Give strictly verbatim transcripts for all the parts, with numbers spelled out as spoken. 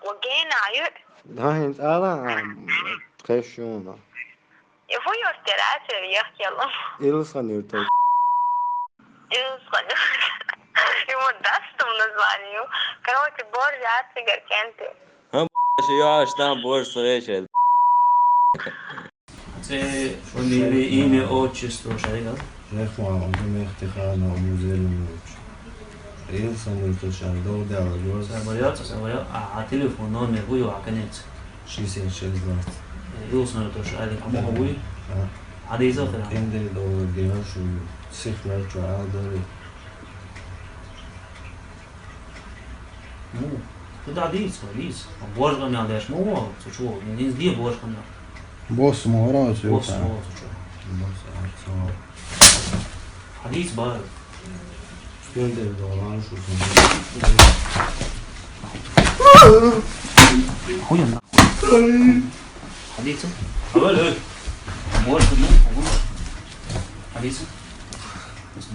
Ва гена ю. ХӀан, хӀинца ала, а, кхеш юна. Я хӀу юртера, а, цервех кела. Илсхан юртера. Илсхан. Ему даст название. Короче, боржа цигар кенти. ХӀан, б-, ши яш там боржа сречет. Цӏе, фамилия, имя, отчество, шайга? Шайх Мухаммад, Мехтиханов Музелимович. Илсхан юртера шайх, Довдала гос. Сабаря, сабаря, а, а телефон номер буй, а конец? Шестьдесят шесть двадцать. Илсхан юртера шайх, а муха буй? А. Хьадийца хӀара. Эндел доллар дера шу, сих мер чу ал дори. Ну, куда дийца, дийца. Боржа къамел деш ма ву, цу чу, низ де боржа къамел. Босс ма вара цу. Босс ма вара цу чу. Босс, а, цу. Хьадийца бар. Стендер долан шу. Хуя на. Хьадийца? Ой, ой. Боржа, ну, хьадийца?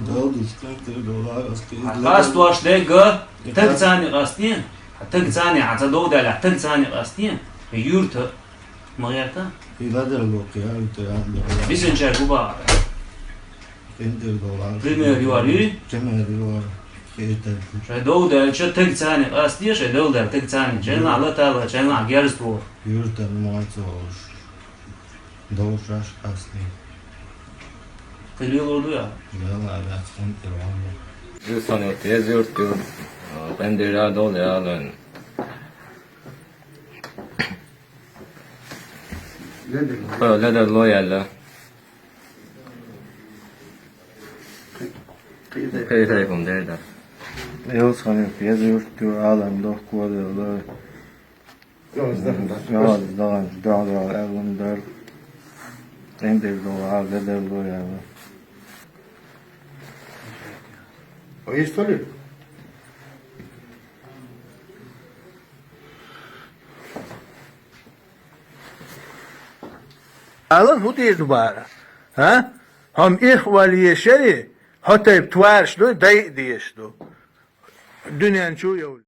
Дал ду стендер долан, аски. Хьа къаст ваш дега, таг цани къастин. Хьа таг цани, хьа ца Довдала, таг цани къастин. Юрта. Ма гӀерта? И ледарло кхияру тӀе янда. Бисинчар губа. Къиндир долар. Пример юар юй? Пример юар. Хетар. Шай Довдалча таг цани къастий, шай Довдал таг цани. Чайна латала, чайна герз тво. Юртан мацош. Довшаш къастий. Къилил урду я? Яла, абяц къунтир ванна. Ю саню тез юрту. Къиндир я дол я лен. Ледер. Ха, ледер ло яла. Кайфайкум дерда. Илсхан юрту, еза юрту, алам дохку вадерла. Йоз да. Йоз да, да, да, алам дар. Эндер до, а, ледер ло яла. А есть что ли? Алан хӀу дийр ду бара? А? Хьо-м ихвал ешари, хьо тайп тварш ду, дай а деш ду. Дуьнен чу йовлу.